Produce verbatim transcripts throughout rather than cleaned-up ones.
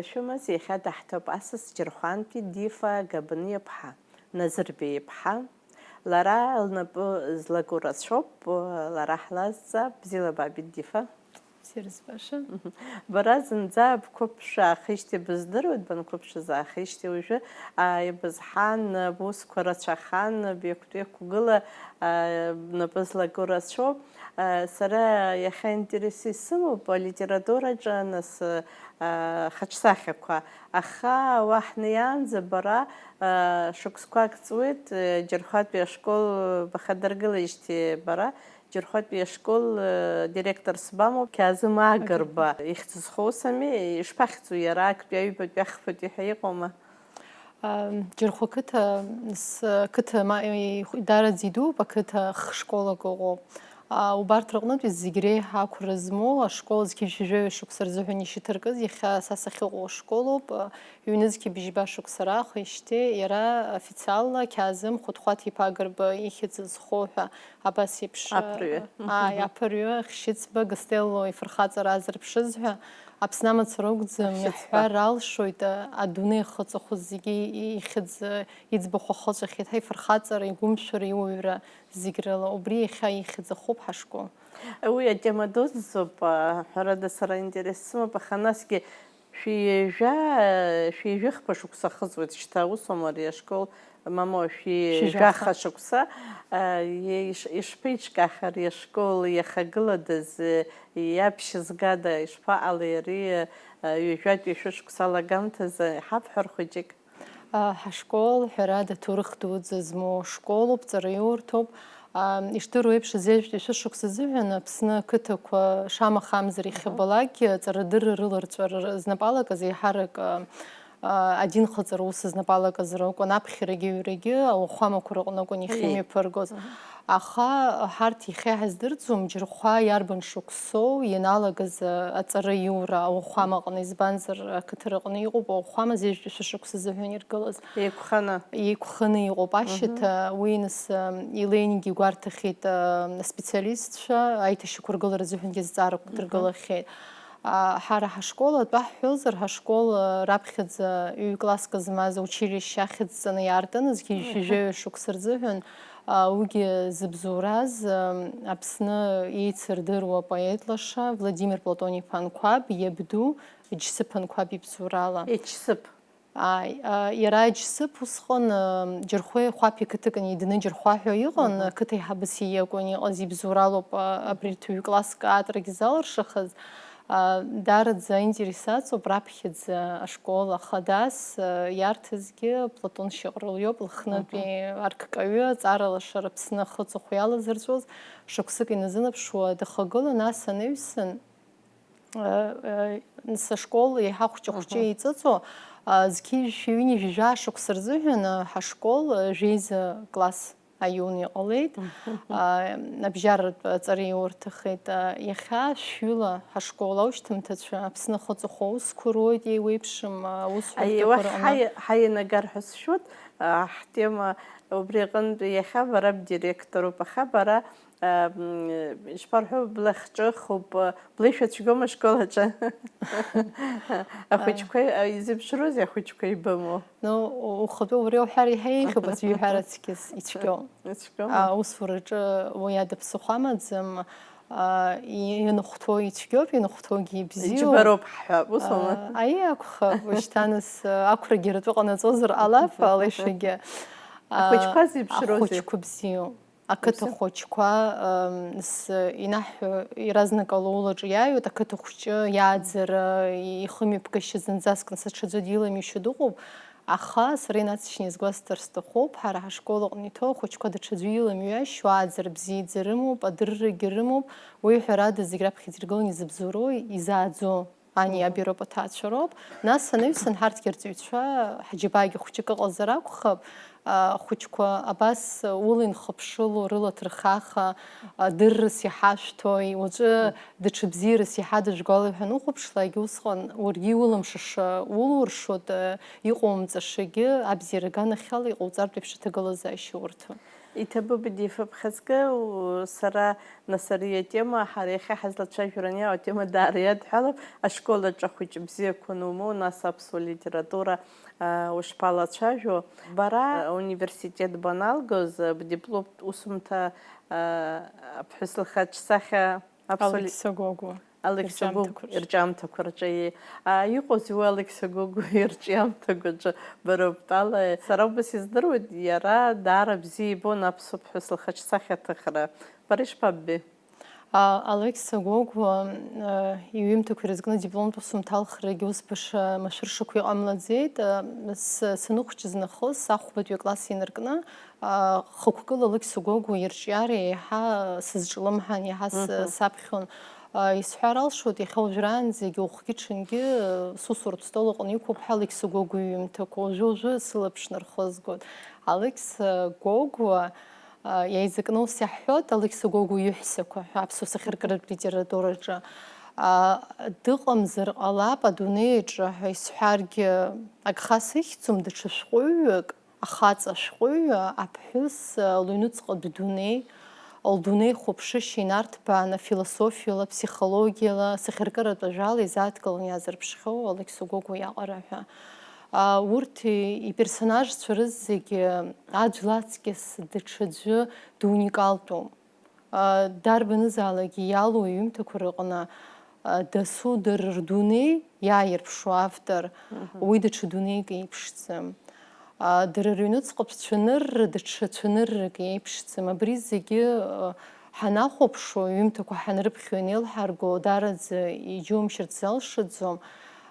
Шәымаз иахьа даҳҭоуп асас Џьырхәантәи Дифа Габниаԥҳа, Назырбеи иԥҳа. Лара лнапы злаку рацәоуп, лара ҳлазҵаап, бзиала баабеит, Дифа. Бзиара збаша. Бара зынӡа бқәыԥш аахижьҭеи быздыруеит, банқәыԥшыз аахижьҭеи уажәы, а, ибызҳан, бусқәа рацәахан, беиқәтәеиқәгыла, а, бнапы злаку рацәоуп. А, сара иахьа интерес исымоуп алитератураҿы, нас, а, хаҿсахьақәа. Аха уа ҳнеиаанӡа бара, а, шықәсқәак ҵуеит, а, Џьырхәатәи ашкол бахадыргылеижьҭеи бара, Џьырхәатәи ашкол, э, директорс бамоуп, Қьаазым Агрба. Агрба. Ихьӡ зхоу сами, ишԥахьӡу иара, актәи аҩбатәи ахԥатәи ҳәа иҟоума? Ам, Џьырхәа қыҭа, с-, қыҭа ма-, и-, даараӡа идууп, ақыҭа хшколак ыҟоуп. А, убарҭ рыҟнытәи зегь реиҳа ақәра змоу ашкол зқьи жәшәи жәаҩа шықәса рзыҳәан ишьаҭаркыз, иахьа са сахьыҟоу ашколоуп. Ҩнызқьи бжьба шықәса раахижьҭеи иара официалла Қьаазым Хәыҭхәаҭ-иԥа Агрба ихьӡ зхоу ҳәа абас еиԥш, Аԥырҩы. Ааи, аԥырҩы, Хьшьыцба, Гастелло ифырхаҵара азырԥшыз ҳәа Аԥсны амацара акәӡам, Ахьшьыцба. Иаҳҳәар алшоит, адунеи ахы-, аҵахәы зегьы ихьӡ иӡбахә ахыҵәахьеит, ҳа ифырхаҵара, игәымшәара, иуаҩра зегь рыла. Убри иахьа ихьӡ ахуп ҳашкол. Уи атема дуӡӡоуп, ҳәарада, сара интерес сымоуп, аха насгьы Шәи ҩажәа, шәи ҩажәи хԥа шықәса ахыҵуеит шьҭа, усоума ари ашкол, мамоу, шәи ҩажәаха шықәса, а, иш-, ишԥеиҿкаах ари ашкол, иахагыладаз, иаԥшьызгада, ишԥаҟалеи ари, а, ҩажәатәи шәышықәса алагамҭазы, иҳабҳәар хәыҷык? А, ҳашкол, ҳәарада, ҭоурых дуӡӡа змоу школуп, ҵараиурҭоуп. Ам, ишдыру еиԥш, азежәтәи шәышықәса азыҳәан Аԥсны ақыҭақәа шамахамзар иахьабалакгьы аҵарадырра рыларҵәар знапалакыз еиҳарак, а, а, адинхаҵара ус знапалакыз ракәын, аԥхьарагьы аҩрагьы ауахәамақәа рыҟны акәын иахьымҩаԥыргоз. Аха ҳарҭ иахьа иҳаздырӡом Џьырхәа иарбан шықәсоу ианалагаз, а, аҵара иура ауахәамаҟны, избанзар, ақыҭа рыҟны иҟоуп ауахәама зежәтәи шәышықәса азыҳәан иргылаз. Еиқәханы. Еиқәханы иҟоуп ашьаҭа, уи нас, ам, Еленгьы игәарҭахьеит, ам, аспециалистцәа, аиҭашьақәыргылара азыҳәангьы зҵаарақәа дыргылахьеит. А, ҳара ҳашкол атәы ҳҳәозар, ҳашкол, а, раԥхьаӡа ҩ-класск змаз аучилишьче ахьӡҵаны иаартын, зқьи жәшәи жәаҩа шықәса рзыҳәан, а, уигьы зыбзоураз, ам, Аԥсны еицырдыруа апоет лаша Владимир Платон-иԥа Анқәаб, иабду Џьсыԥ Анқәаб ибзоурала. Џьсыԥ. Ааи, а, иара Џьсыԥ усҟан, а, Џьырхәеи Хәаԥи қыҭак неиданы Џьырхәа ҳәа иҟан, Мгм. Қыҭа аиҳабыс иакәын иҟаз, ибзоуралоуп, а, абри ҭыҩ класск аатрагьы залыршахаз. А, даараӡа аинтерес аҵоуп раԥхьаӡа ашкол ахадас, а, иарҭазгьы Платон Шьаҟрыл иоуп, Лыхнытәи Мгм. арккаҩы, аҵара лаша Аԥсны ахы-аҵыхәа иалазырҵәоз, шықәсык иназынаԥшуа дахагылан, ас анаҩсан, Э, э, нас ашкол еиҳа хәҷы-хәҷы Мгм. еиҵыҵуа, а, зқьи жәшәи ҩынҩажәи жәаа шықәса рзыҳәан, а, ҳашкол, а, жәеиза класс аиуны иҟалеит. Мгм. А, абжьаратә аҵара иурҭахеит. А, иахьа шәҩыла ҳашкол аушьҭымҭацәа Аԥсны ахы-аҵыхәа аусқәа руеит, еиуеиԥшым, а, аусҳәарҭақәа Аиуа, рҟны. Ҳаи-, ҳаианагар ҳәа сшәоит, а, ҳтема убри аҟынтәи иахьа бара бдиректоруп, аха бара Ам, ишԥарҳәо, блахҿыхуп, блеишәа цәгьоума ашкол аҿы? Ахәыҷқәа, а, изеиԥшроузеи ахәыҷқәа ибымоу? Ну, у-, ухатәы убри уҳәар иаҳа еиӷьуп, аӡәы иҳәар аҵкьыс ицәгьоу. Ицәгьоума? А, усураҿы уи ада ԥсыхәа амаӡам, а, и-, ианхәҭоу ицәгьоуп, ианхәҭоугьы ибзиоуп. Иџьбароуп ҳҳәап, ус аума? А, аиеи акәхап, уашьҭа нас, а, ақәрагьы ртәы ҟанаҵозар ҟалап, алеишәагьы. А, Ахәыҷқәа зеиԥшроузеи? Ахәыҷқәа бзиоуп. Ақыҭа Узы? Хәыҷқәа, ам, с-, инаҳҳәо, иаразнак ала улаҿы иааҩуеит, ақыҭа хәҷы иааӡара, ихымҩаԥгашьа зынӡаск нас аҽаӡәы диламишьо дыҟоуп, аха сара инацшьны иазгәасҭар сҭахуп, ҳара ҳашкол аҟны иҭоу ахәыҷқәа даҽаӡәы иламҩашьо ааӡара бзиаӡа рымоуп, адыррагьы рымоуп, уи ҳәарада зегь раԥхьа идыргыланы изыбзоуроу изааӡо. Ани Мгм. аби роуп, аҭаацәа роуп. Нас анаҩсан ҳарҭгьы арҵаҩцәа, ҳџьабаагьы хәҷык ыҟазар акәхап, ахәыҷқәа абас ула инхыԥшыло, рыла ҭырхаха, дыррас иҳашәҭои, уаҵәы даҽа бзиарас иҳадыжәгалои ҳәа анухәаԥшлакгьы, усҟан уаргьы иулымшаша улуршоит, иҟоумҵашагьы абзиара аганахьала иҟауҵартә еиԥш аҭагылазаашьа урҭо. Иҭабуп, Дифа, бхаҵкы, у-, сара нас ари атема, ҳара иахьа ҳазлацәажәо аниауа атема даара иадҳәалоуп, ашкол аҿы ахәыҷы бзиақәа анумоу, нас аԥсуа литература, а, ушԥалацәажәо? Бара, а, университет баналгоз, а, бдипломтә усумҭа, а, аԥҳәыс лхаҿсахьа аԥсуа ли-, Алықьса Гогәуа Алықьса Гогәуа ирҿиамҭақәа рҿы. Ирҿиамҭақәа рҿы, ии. А, иҟоузеи уи Алықьса Гогәуа ирҿиамҭақәа рҿы бара бтәала? Сара убас издыруеит, иара даара бзиа ибон аԥсуа ԥҳәыс лхаҿсахьа аҭыхра. Бара ишԥаббеи? А, Алықьса Гогәуа, а, иҩымҭақәа ирызкны дипломтә усумҭа алхрагьы ус баша машәыршақәа иҟамлаӡеит. А, с-, саныхәҷыз нахыс, ахәбатәи акласс инаркны, а, хықәкыла Алықьса Гогәуа ирҿиара еиҳа сызҿлымҳан, еиҳа с-, Мгм. саԥхьон. А, исҳәар алшоит, иахьа уажәраанӡагьы ухгьы-ҽынгьы, а, сусуратә стол аҟны иқәуп ҳәа Алықьса Гогәуа иҩымҭақәа. Уажәы-уажәы сылаԥш нархызгоит. Алықьса Гогәуа, а, иаизакны ус иаҳҳәоит, Алықьса Гогәуа иҩҳәсақәа ҳәа аԥсуа сахьаркыратә литератураҿы, а, дыҟамзар ҟалап адунеи аҿы ҳәа исҳәаргьы агха сыхьӡом, даҽа шәҟәыҩҩык, ахаҵа шәҟәыҩҩы, аԥҳәыс, а, лыҩнуҵҟатә дунеи, лдунеихәаԥшышьа инарҭбааны, философиала, ԥсихологиала, сахьаркыратә ажәала изааҭгыланы иаазырԥшхьоу Алықьса Гогәуа иаҟара ҳәа. А, урҭ и-, иперсонажцәа рызегьы аӡә лаҵкьыс даҽаӡәы дуникалтәуп. А, дарбанызаалакгьы иалоу иҩымҭақәа рыҟны, а, дасу дара рдунеи иааирԥшу автор, Мгм. уи даҽа дунеик еиԥшӡам. А, дара рыҩнуҵҟатә цәанырра даҽа цәаныррак еиԥшӡам. Абри зегьы, а, ҳанахәаԥшуа, иҩымҭақәа ҳанрыԥхьо, инеилҳарго, даараӡа иџьоумшьарц залшаӡом.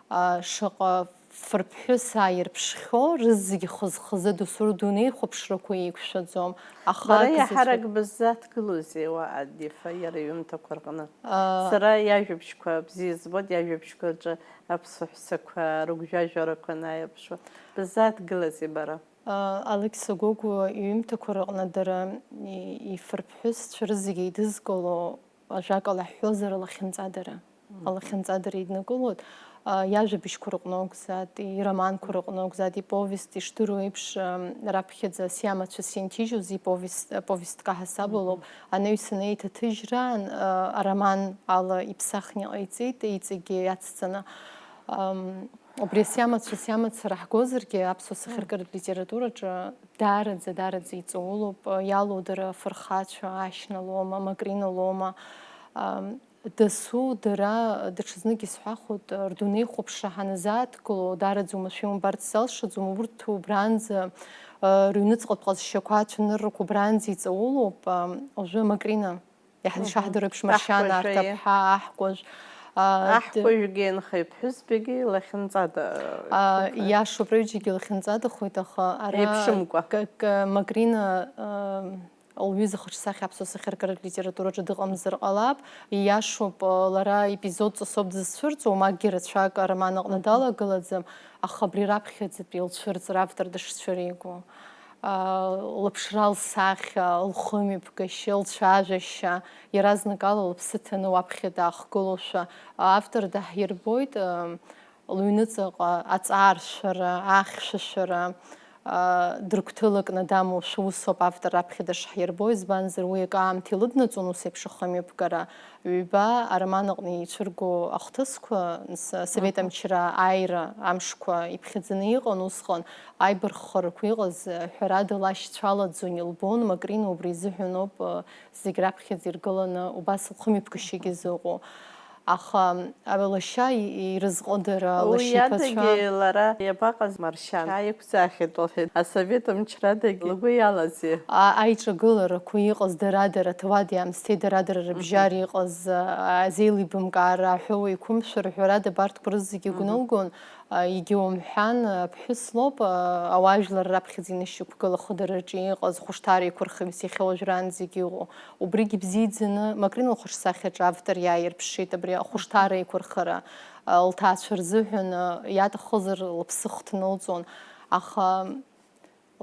А, шаҟа фырԥҳәыс ааирԥшхьоу, рызегьы хаз-хазы дасу рдунеихәаԥшрақәа еиқәшәаӡом. Аха Бара акзаҵәык иаҳарак быззаҭгылозеи уаҟа, Дифа, иара иҩымҭақәа рҟны? А, Сара иажәабжьқәа бзиа збоит, иажәабжьқәа рҿы аԥсуа ҳәсақәа рыгәжәажәарақәа анааирԥшуа. Быззаҭгылазеи бара? А, Алықьса Гогәуа иҩымҭақәа рыҟны дара и-, ифырԥҳәысцәа рызегьы еидызкыло, ажәакала ҳҳәозар, алахьынҵадара. Мгм. Алахьынҵадара иднакылоит. А, иажәабжьқәа рыҟны акәзааит, ироманқәа рыҟны акәзааит, иповест, ишдыру еиԥш, ам, раԥхьаӡа Сиамацәыс инҭижьыз иповест, повестка ҳасабалоуп. Мгм. Анаҩсан еиҭаҭыжьраан, а, ароман ала иԥсахны иҟаиҵеит, иҵегьы иацҵаны. Ам, убри Сиамацәыс иамацара ҳгозаргьы, аԥсуа сахьаркыратә литератураҿы даараӡа, даараӡа иҵаулоуп, иалоу дара афырхацәа, Ашьна лоума, Макрина лоума, ам, дасу дара, даҽазнык исҳәахуеит, рдунеихәаԥшра ҳаназааҭгыло, даараӡа уамашәа иумбарц залшаӡом, урҭ убранӡа, а, рыҩныҵҟатә ҟазшьақәа, ацәаныррақәа убранӡа иҵаулоуп, ам, уажәы Макрина. Иаҳ-, Мгм. Ишаҳдыруеиԥш, Маршьана Аҳкәажә, Арҭаԥҳа, аҳкәажә, а, д-, Аҳкәажәгьы инхеит, ԥҳәызбагьы лахьынҵада, а, иашоуп, рыҩыџьагьы лахьынҵадахоит, аха ара Еиԥшымкәа. К-, к-, Макрина, а, лҩыза хаҿсахьа аԥсуа сахьаркыратә литератураҿы дыҟамзар ҟалап. Ииашоуп, а, лара епизод ҵасоуп дзызцәырҵуа, макгьы рацәак ароман аҟны Мгм. далагалаӡам, аха абри раԥхьаӡатәи лцәырҵра автор дышцәыриго. А, лыԥшра, лсахьа, лхымҩаԥгашьа, лцәажәашьа, иаразнакала лыԥсы ҭаны уаԥхьа даахгылошәа, автор даҳирбоит, а, лыҩныҵаҟа аҵааршәара, ахьшәашәара, а, дыргәҭылакны дамоушәа усоуп автор раԥхьа дышҳирбо, избанзар, уи акы аамҭа илыднаҵон ус еиԥш ахымҩаԥгара. Ҩба ароман аҟны ицәырго ахҭысқәа, с-, Совет Мгм. Амчра ааира амшқәа иԥхьаӡаны иҟан усҟан, аибарххарақәа иҟаз, ҳәарада, лашьцәа алаӡон, илбон, Макрина убри изыҳәаноуп, зегь раԥхьаӡа иргыланы убас лхымҩаԥгашьагьы зыҟоу. Аха, а, лашьа и-, ирызҟыдара, лашьа иԥацәа. Уиадагьы лара иабаҟаз, Маршьан, ааиқәӡаахьеит, лҳәеит. Асовет амчрадагьы лгәы иалази? А-, аиҿагыларақәа иҟаз дара-дара, ҭауади-аамсҭеи дара-дара рыбжьара Мгм. иҟаз, а, азеилибамкаара, аҳәоу еиқәымшәара, ҳәарада, абарҭқәа рызегьы Мгм. игәнылгон, а, егьа умҳәан, а, ԥҳәыс лоуп, а, ауаажәлар раԥхьаӡа инышьақәгыла ахыдараҿы иҟаз, хәышҭаара еиқәырхаҩыс иахьа уажәраанӡагьы иҟоу. Убригь ибзиаӡаны Макрина лхаҿсахьаҿы автор иааирԥшит абри ахәышҭаара еиқәырхара, а, лҭаацәа рзыҳәан, а, иаҭахызар лыԥсы хҭнылҵон, аха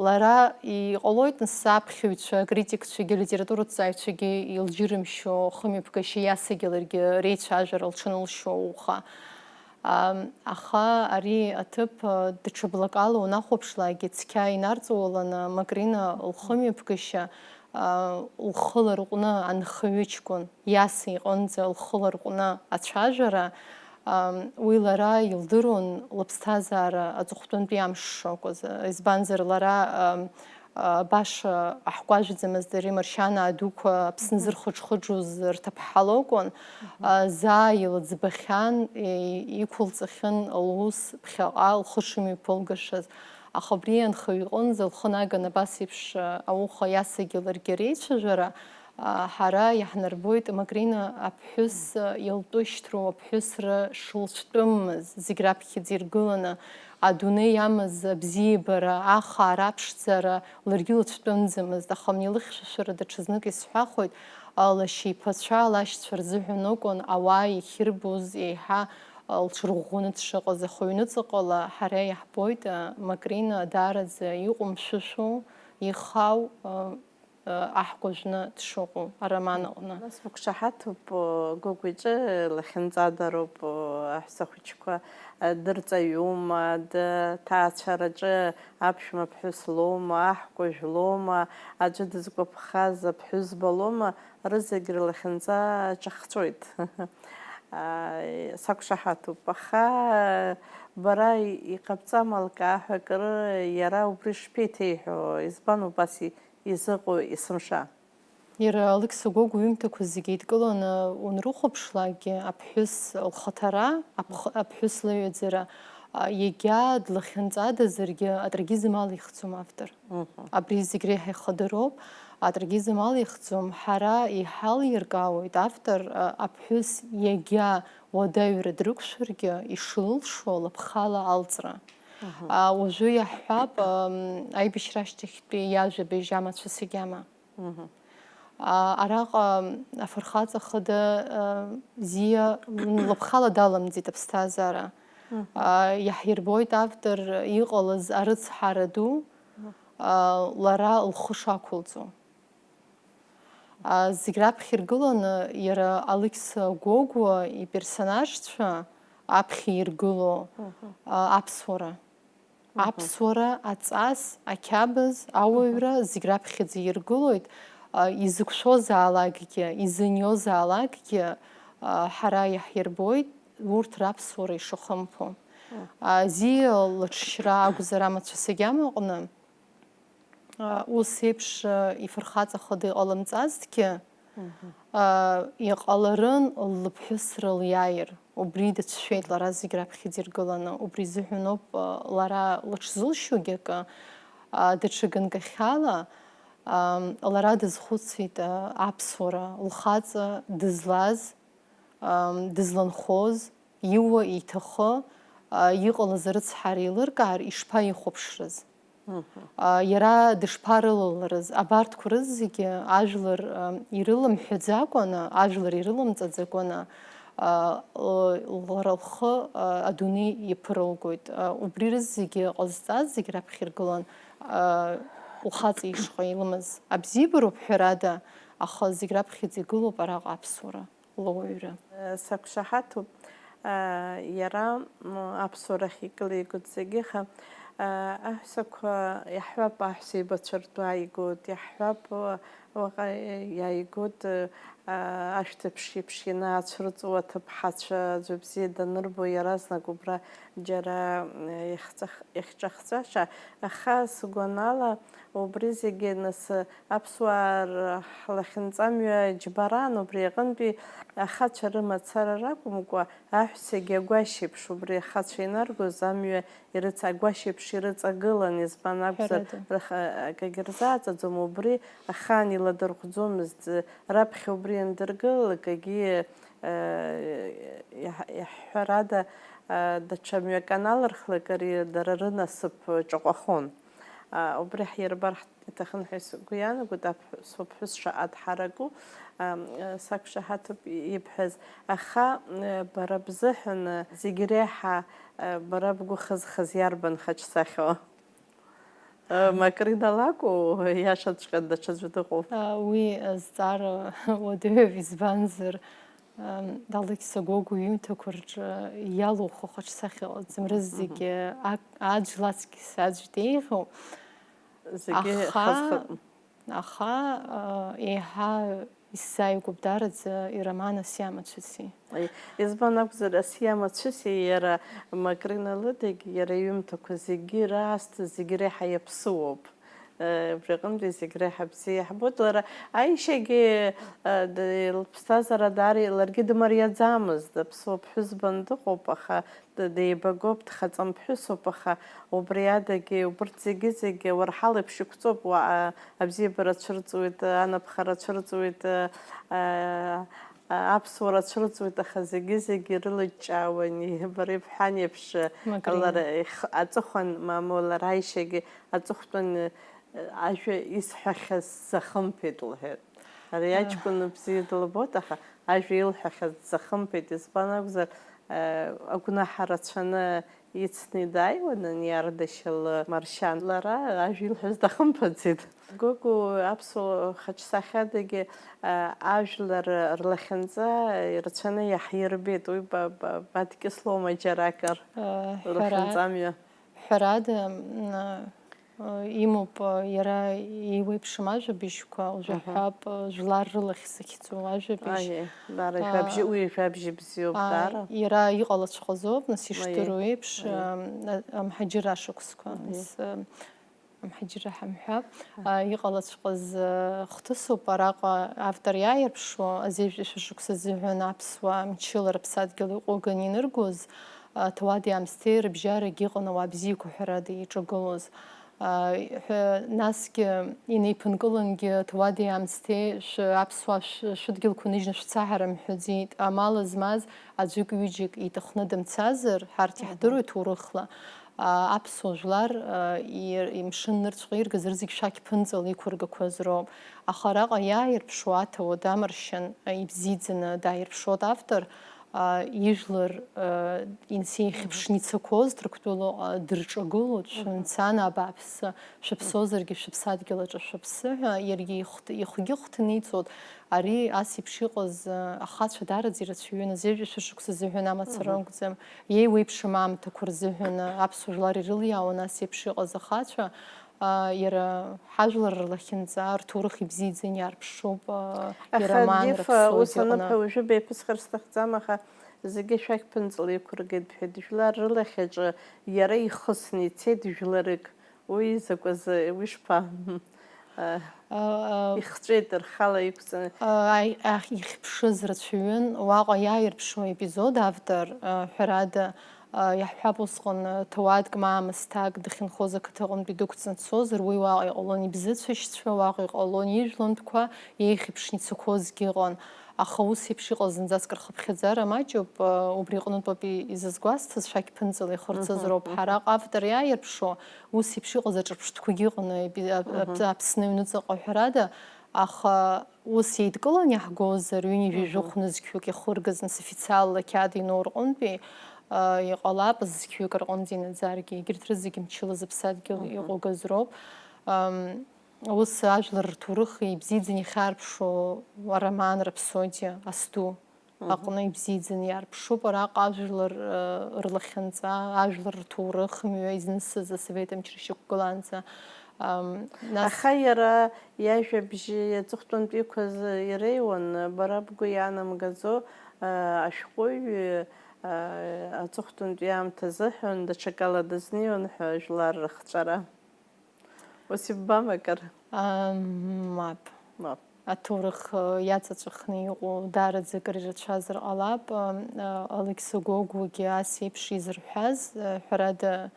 Лара иҟалоит, нас, аԥхьаҩцәа, акритикцәагьы, алитератураҭҵааҩцәагьы илџьырымшьо хымҩаԥгашьа иасагьы ларгьы реицәажәара лҽанылшьуа ауха. Ам, аха ари аҭыԥ, а, даҽа блакала унахәаԥшлакгьы цқьа инарҵауланы, Макрина лхымҩаԥгашьа, а, лхы ларҟәны анхаҩы ҷкәын Иаса иҟынӡа лхы ларҟәны ацәажәара, ам, уи лара илдыруан лыԥсҭазаара аҵыхәтәантәи амш шакәыз. Избанзар, лара, ам, а, баша аҳкәажәӡамызт, ари Маршьанаа дуқәа Аԥсны Мгм. зырхыџхыџуз рҭыԥҳа лакәын. Мгм. А, заа илыӡбахьан, и-, иқәылҵахьан лус ԥхьаҟа лхы шымҩаԥылгашаз. Аха абри анхаҩ иҟынӡа лхы наган абас еиԥш, а, ауха Иасагьы ларгьы реицәажәара, а, ҳара иаҳнарбоит Макрина аԥҳәыс, а, илтәышьҭроу аԥҳәысра шылцәтәымыз, зегь раԥхьаӡа иргыланы, адунеи иамаз абзиабара, ахаара аԥшӡара ларгьы лыцәтәымӡамызт, аха амни лыхьшәашәара даҽазнык исҳәахуеит, а, лашьа иԥацәа лашьцәа рзыҳәан акәын ауаа иахьырбоз еиҳа, а, лҽырӷәӷәаны дшыҟаз, аха ҩныҵҟала ҳара иаҳбоит, а, Макрина даараӡа иҟәымшәышәу, ихау, а, а, аҳкәажәны дшыҟоу ароман аҟны. Нас бықәшаҳаҭуп, Гогә иҿы лахьынҵадароуп, аҳәсахәыҷқәа дырҵаҩума, дҭаацәараҿы аԥшәма ԥҳәыс лоума, аҳкәажә лоума, аӡәы дызгәаԥхаз аԥҳәызба лоума, рызегь рлахьынҵа ҿахҵәоит. Сақәшаҳаҭуп, аха бара иҟабҵама лкаа ҳәа акыр, иара убри шԥеиҭеиҳәо, избан убас и-, изыҟоу есымша? Иара Алықьса Гогә иҩымҭақәа зегьы еидкыланы унрыхәаԥшлакгьы, аԥҳәыс лхаҭара, аԥх-, аԥҳәыс лыҩаӡара, а, иагьа длахьынҵадазаргьы, атрагизм алихӡом автор. Мгм. Абри зегь реиҳа ихадыроуп. Атрагизм алихӡом, ҳара иҳалиркаауеит автор, а, аԥҳәыс иагьа уадаҩра дрықәшәаргьы ишылшо лыԥхала алҵра. Мгм. А, уажәы иаҳҳәап, ам, аибашьра ашьҭахьтәи иажәабжь амацәыс агьама. Мгм. А, араҟа афырхаҵа хада, а, Зиа, м, лыԥхала даламӡит аԥсҭазаара. Мгм. А, иаҳирбоит автор иҟалаз арыцҳара ду, Мгм. а, лара лхы шақәылҵо. А, зегь раԥхьа иргыланы иара Алықьса Гогәуа иперсонажцәа аԥхьа иргыло, Мгм. а, аԥсуара. Мгм. Аԥсуара, аҵас, ақьабз, ауаҩра, Мгм. зегь раԥхьаӡа иргылоит, а, изықәшәозаалакгьы, изыниозаалакгьы, а, ҳара иаҳирбоит урҭ раԥсуара ишахымԥо. Мгм. А, Зиа лыҽшьра акәзар амацәыс агьама аҟны, а, ус еиԥш, а, ифырхаҵа хада иҟалымҵазҭгьы, Мгм. а, иҟаларын лыԥҳәыс рылиааир. Убри дацәшәеит лара зегь раԥхьаӡа иргыланы. Убри изыҳәаноуп, а, лара лыҽзылшьугьы акы, а, даҽа ганкахьала, ам, лара дазхәыцит, а, аԥсуара, лхаҵа дызлаз, ам, дызланхоз, иуа, иҭахы, а, иҟалаз арыцҳара еилыркаар, ишԥаихәаԥшрыз? Мгм. А, иара дышԥарылаларыз? Абарҭқәа рызегьы ажәлар, а, ирылымҳәаӡакәаны, ажәлар ирылымҵаӡакәаны, а, л-, лара лхы, а, адунеи иаԥырылгоит. А, убри рызегьы ҟазҵаз зегь раԥхьа иргылан, а, лхаҵа ишҟа илымаз. Абзиабароуп, ҳәарада, аха зегь раԥхьаӡа игылоуп араҟа аԥсуара. Луаҩра. Сақәшаҳаҭуп, иара, м, аԥсуарахь икылигоит зегьы, аха, аҳәсақәа иаҳҳәап, аҳәса еибацәа ртәы ааигоит, иаҳҳәап, уаҟа иааигоит, ашәҭ еиԥш еиԥш ианаацәырҵуа аҭыԥҳацәа аӡә бзиа данырбо, иаразнак убра џьара, м, иахьҵах-, иахьҿахҵәаша, аха сгәанала, убри зегьы нас, аԥсуаа р-, ҳлахьынҵамҩа џьбаран, убри аҟынтәи ахацәа рымацара ракәымкәа, аҳәсагьы агәашьеиԥш, убри ахацәа инаргоз амҩа ирыц-, агәашьеиԥш ирыҵагылан, избан акәзар, Ҳәарада. рых-, акагьы рзааӡаӡом, убри ахаан иладырхәӡомызт, раԥхьа убри иандыргыл, акагьы, э, иаҳ-, иаҳҳәарада, э, даҽа мҩак аналырхлак, ари дара рынасыԥ ҿаҟәахон. А, убри ҳирбар ҳҭ-, иҭахын ҳәа сгәы иаанагоит, аԥҳә-, сыԥҳәыс шаҟа дҳараку, ам, э, сақәшаҳаҭуп ибҳәаз. Аха, э, бара бзыҳәан, э, зегь реиҳа, э, бара бгәы хызхыз иарбан хаҿсахьоу? Макрина лакәу, иашаҵәҟьа даҽаӡәы дыҟоуп? Уи азҵаара уадаҩуп, избанзар, Алықьса Гогәуа иҩымҭақәа рҿы иалуху хаҿсахьа ыҟаӡам, рызегьы аӡә лаҵкыс аӡә деиӷьуп. Зегьы Аха, хазхатәым. Аха еиҳа исзааигәоуп даараӡа ироман Асиа Мацәыси. Избан акәзар, Асиа Мацәыси иара Макрина лыдагь, иара иҩымҭақәа зегьы раасҭа, зегьы реиҳа иаԥсыуоуп. Убри аҟынтәи зегь реиҳа бзиа иаҳбоит. Лара аишьагьы лыԥсҭазаара даара ларгьы дымариаӡамызт, аԥсуа ԥҳәызбан дыҟоуп, аха деибагоуп, дхаҵамԥҳәысуп, аха убри адагьы убырҭ зегьы-зегьы уарҳал еиԥш иқәҵоуп, уаҟа абзиабара цәырҵуеит, анапхара цәырҵуеит, аԥсуара цәырҵуеит, аха зегьы-зегьы ирылыҷҷаауан, бара ибҳәан еиԥш, лара аҵыхәан, мамоу, лара аишьагьы аҵыхәтәан, ажәа исҳәахьаз сзахымԥеит, лҳәеит. Ари аҷкәын бзиа дылбоит, аха ажәа илҳәахьаз дзахымԥеит, избан акәзар, агәнаҳа рацәаны ицны дааиуан ани Ардашьыл Маршьан. Лара ажәа илҳәаз дахымԥаӡеит. Гогәуа аԥсуа хаҿсахьадагьы ажәлар рлахьынҵа ирацәаны иаҳирбеит, уи ба-, ба-, бадкьыслома џьаракыр? Лахьынҵамҩа. Ҳәарада, имоуп иара еиуеиԥшым ажәабжьқәа, ужәаҳәап, жәлар рылахь захьӡу ажәабжь. Аиеи, даара ижәабжьы, уи ижәабжьы бзиоуп, даара. Иара иҟалаҵәҟьазоуп, нас, ишдыру еиԥш, амҳаџьырра ашықәсқәа, нас, амҳаџьырра ҳамҳәап, иҟалаҵәҟьаз хҭысуп, араҟа автор иааирԥшуа, азеижәтәи шәышықәса азыҳәан аԥсуаа мчыла рыԥсадгьыл иҟәыганы иныргоз, ҭауади-аамсҭеи рыбжьарагь иҟан ауаа бзиақәа ҳәарада иҿагылоз. Насгьы инеиԥынкылангьы ҭауади-аамсҭеи шәы-, аԥсуаа шәы-, шәыдгьылқәа ныжьны шәца ҳәа рымҳәаӡеит. Амал змаз аӡәык-ҩыџьак иҭахны дымцазар, ҳарҭ иаҳдыруеит ҭоурыхла, аԥсуа жәлар имшын нырцәҟа иргаз рызегь шәақь ԥынҵала иқәыргақәаз роуп. Аха араҟа иааирԥшуа аҭауад амаршьан ибзиаӡаны дааирԥшуеит автор, ижәлар инсеихьыԥшны ицақәоз Ҭырқәтәылаҟа дырҿагылоит, шәымцан абааԥсы, шәыԥсозаргьы шәыԥсадгьыл аҿы шәыԥсы ҳәа, иаргьы ихәгьы хҭниҵоит. Ари ас еиԥш иҟаз ахацәа даараӡа ирацәаҩын, азеижәтәи шәышықәса азыҳәан амацара акәӡам, иеиуеиԥшым аамҭақәа рзыҳәан аԥсуа жәлар ирылиаауан ас еиԥш иҟаз ахацәа. Иара ҳажәлар рлахьынҵа, рҭоурых ибзиаӡаны иаарԥшуп, ироман Рапсодиа аҟны. Аха, Дифа, ус аныбҳәа, уажәы беиқәысхыр сҭахӡам, аха зегьы шәақь ԥынҵала иқәыргеит бҳәеит, жәлар рылахь аҿы иара ихысны ицеит жәларык. Уи закәазы, уи шԥа? Ихҵәеит, рхала иқәҵаны. Ихьԥшыз рацәаҩын, уаҟа иааирԥшуа епизод автор, ҳәарада, иаҳҳәап, усҟан ҭауадк ма аамысҭак дахьынхоз ақыҭа аҟынтәи дықәҵны дцозар, уи уаҟа иҟалон ибзыцәашьцәа, уаҟа иҟалон ижәлантәқәа, еихьыԥшны ицақәозгьы ыҟан. Аха ус еиԥш иҟаз зынӡаск рхыԥхьаӡара маҷуп, убри аҟнытәоуп изызгәасҭаз, шәақь ԥынҵала ихырҵаз роуп. Ҳара автор иааирԥшуа, ус еиԥш иҟаз аҿырԥштәқәагьы ыҟан Аԥсны аҩныҵҟа ҳәарада, аха ус еидкылан иаҳгозар, ҩынҩажәи жәохә нызқьҩык ихыргаз, нас, официалла ақьаад иану рҟынтәи иҟалап, зқьҩык рҟынӡа инаӡаргьы, егьырҭ рызегьы мчыла зыԥсадгьыл иҟәыгаз роуп. Ус ажәлар рҭоурых ибзиаӡаны ихьаарԥшуа ароман Рапсодиа асду аҟны ибзиаӡаны иаарԥшуп араҟа ажәлар рлахьынҵа, ажәлар рҭоурых мҩа изнысыз асовет амчра шьақәгылаанӡа. Нас Аха иара иажәабжьы аҵыхәтәантәиқәаз иреиуан, бара бгәы иаанамгаӡо, ашәҟәыҩҩы аҵыхәтәантәи аамҭа азыҳәан даҽакала дазнеиуан ҳәа жәлар рыхҵәара. Ус иббама акыр? Мап. Мап. Аҭоурых иаҵаҵәахны иҟоу даараӡа акыр ирацәазар ҟалап. Алықьса Гогәуагьы ас еиԥш изырҳәаз, ҳәарада,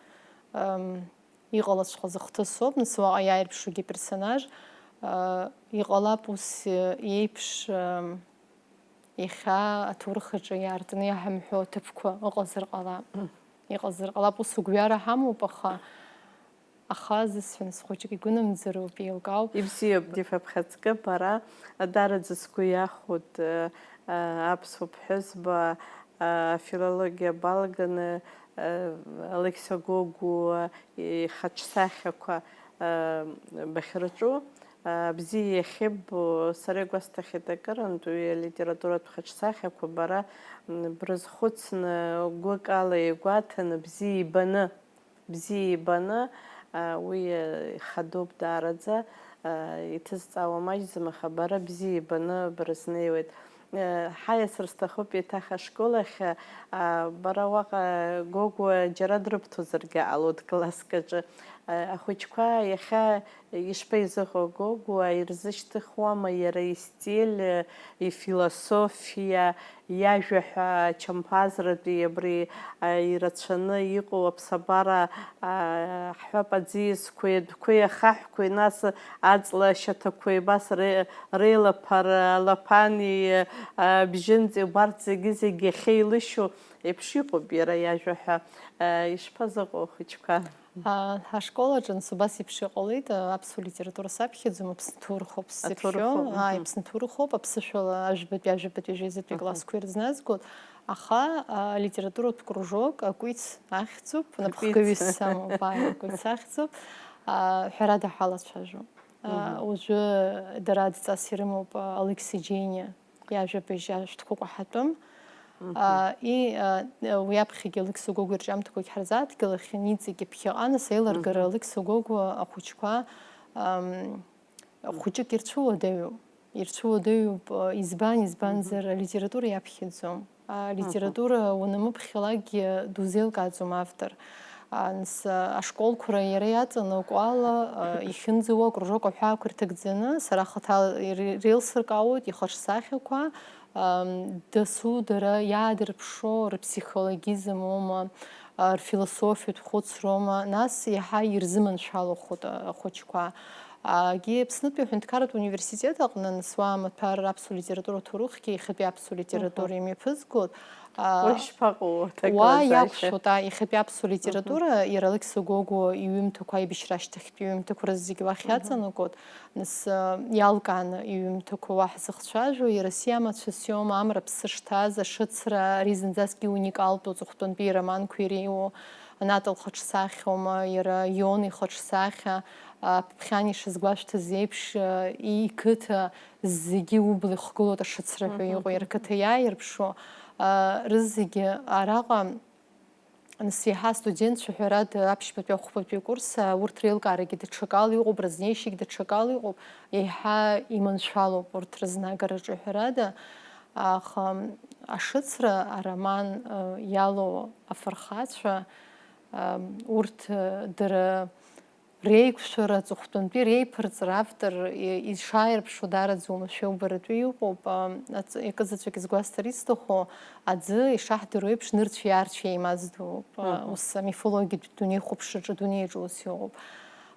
иҟалаҵәҟьаз ахҭысоуп, нас уаҟа иааирԥшугьы аперсонаж. Иҟалап ус еиԥш, иахьа аҭоурых аҿы иаартны иаҳамҳәо аҭыԥқәа ыҟазар ҟалап. Иҟазар ҟалап, ус угәҩара ҳамоуп, аха Аха зысҳәан, схәыҷык игәынамӡароуп, еилкаауп. Ибзиоуп, Дифа, бхаҵкы, бара даараӡа сгәы иахәоит, э, э, аԥсуа ԥҳәызба, э, афилологиа балганы, э, Алықьса Гогәуа ихаҿсахьақәа, Бахьырҿу, бзиа иахьыббо, сара игәасҭахьеит акырынтә уи алитературатә хаҿсахьақәа бара, м, брызхәыцны, гәыкала игәаҭаны, бзиа ибаны, бзиа ибаны, а, уи, а, ихадоуп даараӡа, а, иҭызҵаауа маҷӡам, аха бара бзиа ибаны брызнеиуеит. Ҳаиасыр сҭахуп еиҭах ашкол ахь, бара уаҟа Гогәуа џьара дрыбҭозаргьы ҟалоит класск аҿы. Ахәыҷқәа иахьа ишԥаизыҟоу, Гогәуа ирзышьҭыхуама иара истиль, ифилософиа, иажәа ҳәа ачамԥазратәи абри ирацәаны иҟоу аԥсабара, ҳҳәап, аӡиасқәеи адәқәеи ахаҳәқәеи, нас аҵла ашьаҭақәеи, абас ре-, реилаԥара, алаԥани, а, бжьынҵеи, убарҭ зегьы-зегьы иахьеилышьу еиԥш иҟоуп иара иажәа ҳәа. А, ишԥазыҟоу ахәыҷқәа? А, ҳашкол аҿы нас убас еиԥш иҟалеит, а, аԥсуа литература саԥхьаӡом, Аԥсны ҭоурыхоуп сзыԥхьо. Аҭоурыхоуп, Ааи, мгм. Аԥсны ҭоурыхоуп, аԥсышәала, ажәбатәи, ажәабатәи, жәеизатәи Аҳа. Классқәа ирызназгоит, аха, а, литературатә кружок, акәиц ахьӡуп, Акәиц. Напхгаҩыс самоуп, ааи, акәиц ахьӡуп, а, ҳәарада ҳалацәажәо. А, Мгм. Уажәы дара адҵас ирымоуп, а, Алықьса Џьениа иажәабжь ашәҭқәа кәаҳатәым. Мгм. А, и, а, уи аԥхьагьы Алықьса Гогәуа ирҿиамҭақәагь ҳарзааҭгылахьан, иҵегьы ԥхьаҟа, нас аилыргара Мгм. Алықьса Гогәуа ахәыҷқәа, ам, хәыҷык ирцәыуадаҩуп. Ирцәыуадаҩуп, а, избан, избанзар, Мгм. алитература иаԥхьаӡом. Мгм. Алитература уанамыԥхьалакгьы дузеилкааӡом автор. А, нас, а, ашколқәа иара иаҵанакуала, а, ихьынӡауа акружок аҳәаақәа ирҭагӡаны, сара хаҭала ире-, реилсыркаауеит ихаҿсахьақәа, ам, дасу дара иаадырԥшо рыԥсихологизм оума, а, рфилософиатә хәыцроума, нас иаҳа ирзыманшәалахоит, а, ахәыҷқәа. Агьи Аԥснытәи аҳәынҭқарратә университет аҟны, нас, уа амаҭәар аԥсуа литература аҭоурыхгьы иахьатәи аԥсуа литература Мгм. имҩаԥызгоит. А, Уа ишԥаҟоу, аҭагылазаашьа? Уа иақәшәоит, а, иахьатәи аԥсуа Мгм. литература, иара Алықьса Гогәуа иҩымҭақәа, аибашьра ашьҭахьтәи иҩымҭақәа рызегь уахь Мгм. иаҵанакуеит. Нас, а, иалкааны иҩымҭақәа уа ҳзыхцәажәо, иара сиамацәыс иоума, Амра аԥсы шҭаз, Ашыцра, ари зынӡаскгьы уникалтәу аҵыхәтәантәи ироманқәа иреиуоу, Анаҭа лхаҿсахьоума, иара Ион ихаҿсахьа, а, Ԥхьан ишазгәашәҭаз еиԥш, а, иқыҭа зегьы убла ихгылоуп, Ашыцра ҳәа Мгм. иҟоу, иара қыҭа иааирԥшуа, а, рызегьы араҟа, нас, еиҳа астудентцәа, ҳәарада, аԥшьбатәи ахәбатәи акурс, а, урҭ реилкаарагьы даҽакала иҟоуп, разнеишьагь даҽакала иҟоуп, еиҳа иманшәалоуп урҭ рызнагараҿы, ҳәарада, аха Ашыцра ароман, а, иалоу афырхацәа, а, урҭ, а, дара реиқәшәара, аҵыхәтәантәи реиԥырҵра автор и-, ишааирԥшуа даараӡа уамашәа убаратәы иҟоуп. А, аҵ-, акызаҵәык изгәасҭар исҭаху, аӡы ишаҳдыруа еиԥш, нырцә иаарцә еимаздоуп. А, Мгм. ус амифологиатә дунеихәаԥшраҿы, адунеиаҿы ус иҟоуп.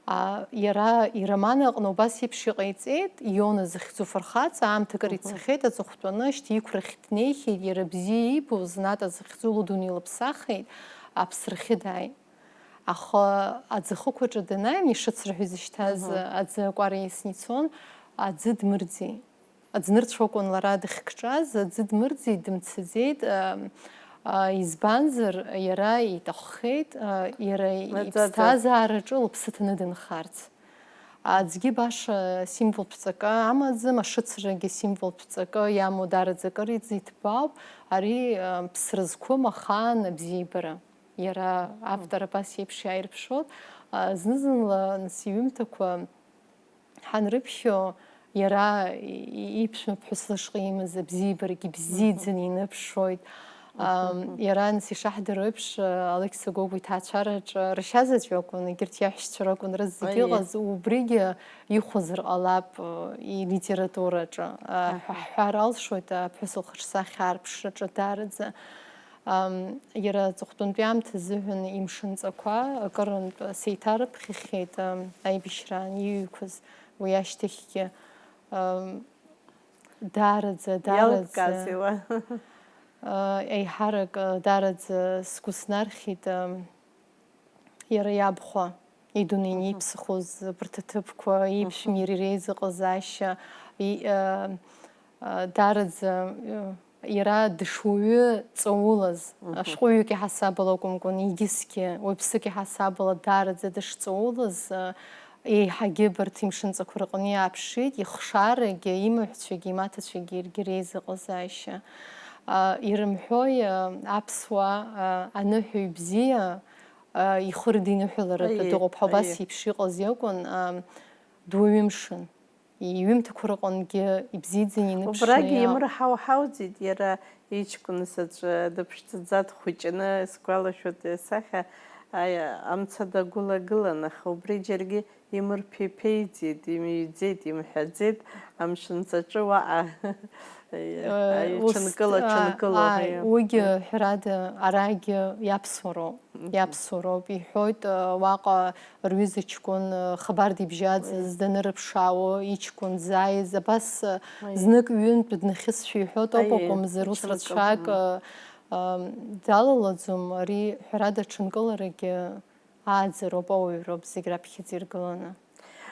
А, иара ироман аҟны убас еиԥш иҟаиҵеит, Иона захьӡу фырхаҵа, аамҭа акыр Мгм. ицахьеит, аҵыхәтәаны шьҭа иқәрахь днеихьеит, иара бзиа иибоз Ната захьӡу лыдунеи лыԥсахит, аԥсрахьы дааит. Аха аӡахықәаҿы данааи, Ашыцра ҳәа изышьҭаз Мгм. аӡы акәара иасны ицон, аӡы дмырӡеит. Аӡнырцә акәын лара дахькҿаз, аӡы дмырӡит, дымцаӡеит, а, а, избанзар, иара иҭаххеит, а, иара Наӡаӡа. иԥсҭазаараҿы лыԥсы ҭаны дынхарц. Аӡгьы баша символтә ҵакы амаӡам, Ашыцрагьы символтә ҵакы иамоу даараӡа акыр иӡ-, иҭбаауп, ари, а, ԥсра зқәым ахаан абзиабара. Иара автор абас еиԥш иааирԥшуан, а, зны-зынла нас иҩымҭақәа ҳанрыԥхьо, иара и-, и-, иԥшәма ԥҳәыс лышҟа имаз абзиабарагьы бзиаӡаны иныԥшуеит. Ам, Мгм. иара, нас, ишаҳдыруа еиԥш, а, Алықьса Гогәуа иҭаацәараҿы рашьа заҵәы акәын, егьырҭ иаҳәшьцәа ракәын рызегьы Аиеи. Иҟаз, убригьы ихәозар ҟалап, а, илитератураҿы, а, Аҳа. ҳәа ҳҳәар алшоит, аԥҳәыс лхаҿсахьа аарԥшраҿы даараӡа. Ам, иара аҵыхәтәантәи аамҭа азыҳәан имшынҵақәа акырынтә сеиҭарыԥхьахьеит, ам, аибашьраан иҩқәаз уи ашьҭахьгьы, ам, даараӡа, даараӡа, Иалкаазеи уа? а, еиҳарак, а, даараӡа сгәы снархьит, ам, иара иабхәа, идунеи Мгм. ианиԥсахоз абарҭ аҭыԥқәа, иԥшәма Мгм. иара иреизыҟазаашьа, и-, а, а, даараӡа, а, иара дышуаҩы ҵаулаз, Мгм. ашәҟәыҩҩык иаҳасабала акәымкәан, егьысгьы уаҩԥсык иаҳасабала даараӡа дышҵаулаз, а, еиҳагьы абарҭ имшынҵақәа рҟны иааԥшит, ихшарагьы, имаҳәцәагьы, имаҭацәагьы иаргьы реизыҟазаашьа. А, ирымҳәои, а, аԥсуаа, а, аныҳәаҩ бзиа, а, ихы рыдиныҳәаларатәы Аиеи, дыҟоуп ҳәа, убас аиеи. Еиԥш иҟаз иакәын, а, дуаҩы мшын. Иҩымҭақәа рыҟынгьы ибзиаӡаны иныԥшны Убрагьы иаауп. Имырҳау ҳауӡеит, иара иҷкәын заҵәы дыԥшӡаӡа дхәыҷны, исгәалашәоит, сахьа, аи, амца дагәылагылан, аха убри џьаргьы имырԥеиԥеиӡеит, имыҩӡеит, имҳәаӡеит, амшынҵаҿы уаҟа, Э, аи, ус, ҽынкыла, а, ҽынкыла, ааи, аи. Уигьы, ҳәарада, арагьы иаԥсуароуп, Мгм. Иаԥсуароуп, иҳәоит, э, уаҟа рҩыза ҷкәын, э, хабар дибжьаӡыз, Уи. Данырыԥшаауа, иҷкәын дзааиз, абас, э, Уи. Знык ҩынтә днахьысшәа иҳәоит ауп Аиеи, акәымзар, ус ҽынкыла, рацәак, мм. Э, ам, далалаӡом, ари, ҳәарада, ҽынкыларагьы ааӡароуп, ауаҩроуп зегь раԥхьаӡа иргыланы.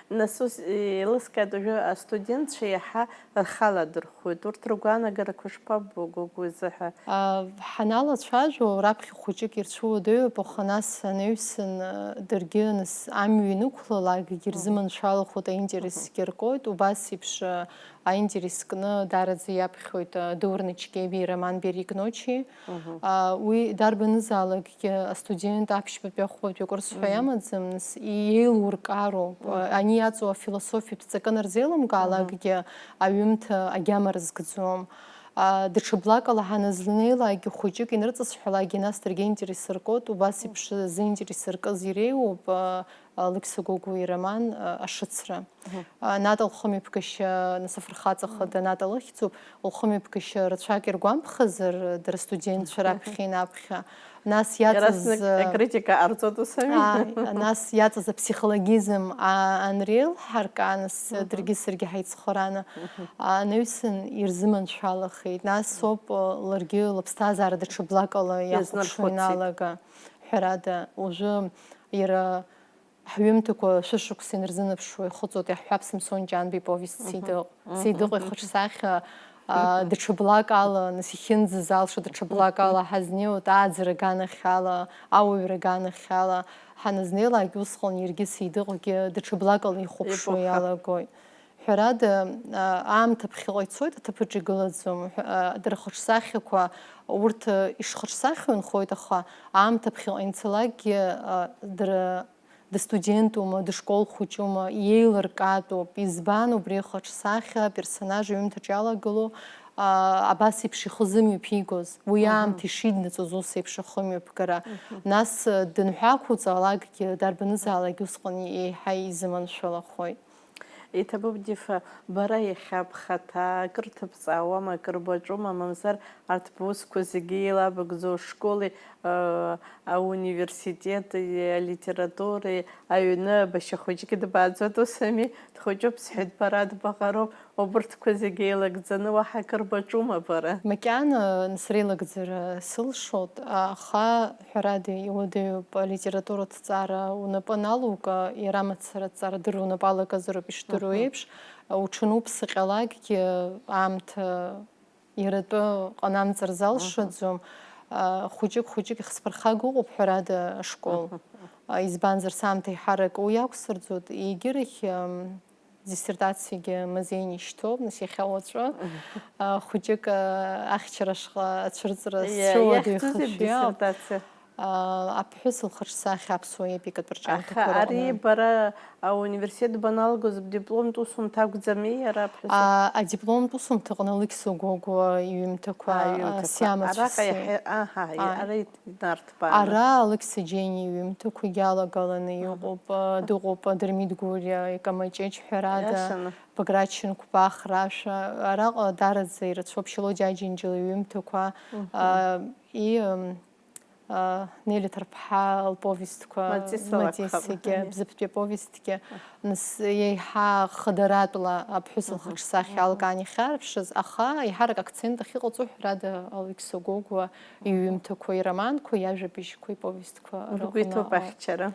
Нас ус еилыскааит, уажәы астудентцәа иаҳа рхы аладырхәуеит. Урҭ ргәаанагарақәа шԥаббо, Гогәуа изыҳәа? А, ҳаналацәажәо, раԥхьа хәыҷык ирцәуадаҩуп, аха нас анаҩсан, а, даргьы нас амҩа инықәлалакгьы Мгм. Ирзыманшәалахоит, аинтересгьы Мгм. Ркуеит. Убас еиԥш, а, аинтерес кны даараӡа иаԥхьоит, а, Даур Начкебиеи Роман Берегночи. Мгм. А, уи дарбанызаалакгьы астудент аԥшьбатәи ахәбатәи акурс ҳәа Мгм. Иамаӡам, нас, иеилуркароуп. Мгм. А, ани иаҵоу афилософиатә ҵакы нарзеилымкаалакгьы, Мгм. Аҩымҭа агьама рызкӡом. А, даҽа блакала ҳаназланеилакгьы, хәыҷык инрыҵасҳәалакгьы, нас даргьы аинтерес ркуеит, убас Мгм. Еиԥш зинтерес ркыз иреиуоуп, а, а, Алықьса Гогәуа ироман, а, Ашыцра. Мгм. А, Ната лхымҩаԥгашьа, нас афырхаҵа хада Мгм. Ната лыхьӡуп, лхымҩаԥгашьа рацәак иргәамԥхазар, дара студентцәа Мгм. Раԥхьа инаԥхьа. Нас иаҵаз, Иаразнак э, акритика ҟарҵоит, ус ами? Ааи, нас иаҵаз аԥсихологизм, а, анреилҳарка, нас, Мгм. Даргьы саргьы ҳаицхырааны, Мгм. Анаҩсан ирзыманшәалахеит. Нас Мгм. Соуп, э, ларгьы лыԥсҭазаара даҽа блакала иахәаԥшуа Иазнархәыцит. Иналага. Ҳәарада, уажәы иара Ҳҩымҭақәа шәышықәса инарзынаԥшуа ихыҵуеит, иаҳҳәап, Самсон Ҷанба иповест Мгм. Сеидыҟ. Мгм. Сеидыҟ Мгм. Ихаҿсахьа, а, Мгм. Даҽа блак ала, нас, ихьынӡазалша даҽа блак ала Мгм. Ҳазнеиуеит, ааӡара аганахьала, ауаҩра аганахьала ҳаназнеилак, усҟан иаргьы Сеидыҟгьы даҽа блак ала ихәаԥшуа Ибухап. Иалагоит. Ҳәарада, а, аамҭа ԥхьаҟа ицоит, аҭыԥаҿ игылаӡом. Ҳә-, а, дара рхаҿсахьақәа, урҭ, а, ишхаҿсахьоу инхоит, аха аамҭа ԥхьаҟа инцалакгьы, а, дара дыстудентума, дышкол хәыҷума, иеилыркаатәуп. Избан убри ахаҿсахьа аперсонаж аҩымҭаҿ иалагылоу, а, абас еиԥш ихы зымҩаԥигоз, уи Мгм. Аамҭа ишиднаҵоз ус еиԥш ахымҩаԥгара. Мгм. Нас, а, дынҳәақәуҵалакгьы, дарбанызаалакгьы усҟан еиҳа изыманшәалахоит. Иҭабуп, Дифа, бара иахьа бхаҭа акыр ҭыбҵаауама, акыр баҿума, мамзар арҭ бусқәа зегьы еилабыгӡо ашколи, э, ауниверситети, алитературеи, аҩны, башьа хәыҷгьы дбааӡоит, ус ами, дхәыҷуп сҳәеит, бара дбаҟароуп, убырҭқәа зегьы еилагӡаны уаҳа акыр баҿума бара? Макьана, нас, реилагӡара сылшоит, аха, ҳәарада, иуадаҩуп алитературатә ҭҵаара унапы аналука, иара мацара аҭҵаарадырра унапы алакызароуп, ишдыру Мгм. Еиԥш, уҽануԥсаҟьалакгьы аамҭа иаратәы ҟанамҵар залшаӡом. Мгм. А, хәыҷык-хәыҷык ихсԥырхага ыҟоуп, ҳәарада, ашкол. Мгм. А, избанзар, саамҭа еиҳарак уи иақәсырӡуеит, егьырахь, ам, диссертациагьы мазеины ишьҭоуп, нас, иахьа уаҵәы, а, хәыҷык, а, ахьчара ашҟа ацәырҵра Иа-, сцәыуадаҩхашәа иахьӡузеи иоуп. Диссертациа? А, аԥҳәыс лхаҿсахьа аԥсуа епикатә рҿиамҭақәа Аха ари рҟны. Бара ауниверситет баналгоз бдипломтә усумҭа акәӡами иара аԥҳәыс? А, адипломтә усумҭаҟны Алықьса Гогәуа иҩымҭақәа, А, иҩымҭақәа. А, сиамацәыс Араҟа иаҳа-, аҳа, Ааи. Ара инарҭбааны. Ара Алықьса Џьениа иҩымҭақәагьы алагаланы Мгм. Иҟоуп, а, дыҟоуп, а, Дырмит Гәлиа икамаҷыҷ, ҳәарада, Иашаны. Баграт Шьынқәба ахрашәа, араҟа даараӡа ирацәоуп Шьалодиа Аџьынџьал иҩымҭақәа, Мгм. А, и, м, а, Нели Ҭарԥҳа лповестқәа, Матисса лакәхап. Матиссагьы, Аиеи. Бзыԥтәи аповестгьы, Мгм. Нас, еиҳа хадаратәла аԥҳәыс Мгм. Лхаҿсахьа Мгм. Алкаан иахьарԥшыз, аха еиҳарак акцент ахьыҟаҵо, ҳәарада, Алықьса Гогәуа Иҩымҭақәа, ироманқәа, иажәабжьқәа, иповестқәа Ургәы иҭоуп рыҟны ахьчара.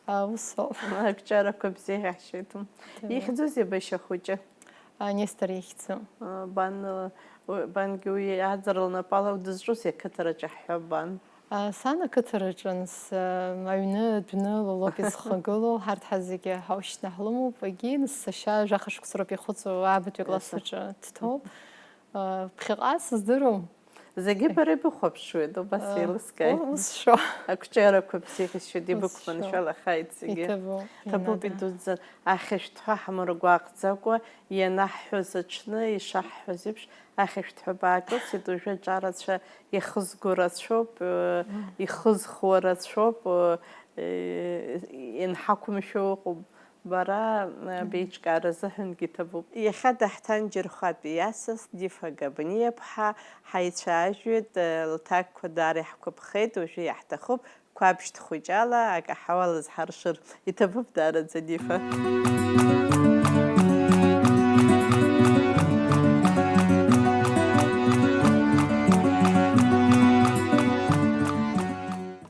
А, усоуп. Акәҷарақәа бзиа иаҳшеит. Ҭемыр. Ихьӡузеи башьа хәыҷы? А, Нестор ихьӡуп. А, бан, уи, бангьы уи аӡара лнапала дызҿузи ақыҭараҿы ҳҳәап, бан? Сан ақыҭараҿы, нас, аҩны адәны лолоуп изхагылоу, ҳарҭ ҳазегьы ҳаушьҭны ҳлымоуп, егьи, нас, сашьа жәаха шықәса роуп ихәыцуа, аабатәи акласс аҿы дҭоуп. Ԥхьаҟа сыздыруам. Зегьы бара ибыхәаԥшуеит, убас еилыскааит. Ус шо. Ақәҿиарақәа бзиахьшьуеит, ибықәманшәалахааит зегьы. Иҭабуп. Иҭабуп, идуӡӡан. Ахьышәҭҳәа ҳамыргәаҟӡакәа, ианаҳҳәоз аҽны, ишаҳҳәоз еиԥш, ахьышәҭҳәа баакылсит, уажәы аҿарацәа ихызго рацәоуп, ихызхуа рацәоуп, инҳақәымшәо ыҟоуп. Бара, беиҿкаара азыҳәангьы иҭабуп. Иахьа даҳҭанџьырхәатәи иасас Дифа Габниаԥҳа ҳаицәажәеит, лҭакқәа даара иаҳгәаԥхеит, уажәы иаҳҭахуп қәабшьҭ хәыҷала акаҳауа лызҳаршыр. Иҭабуп даараӡа, Дифа.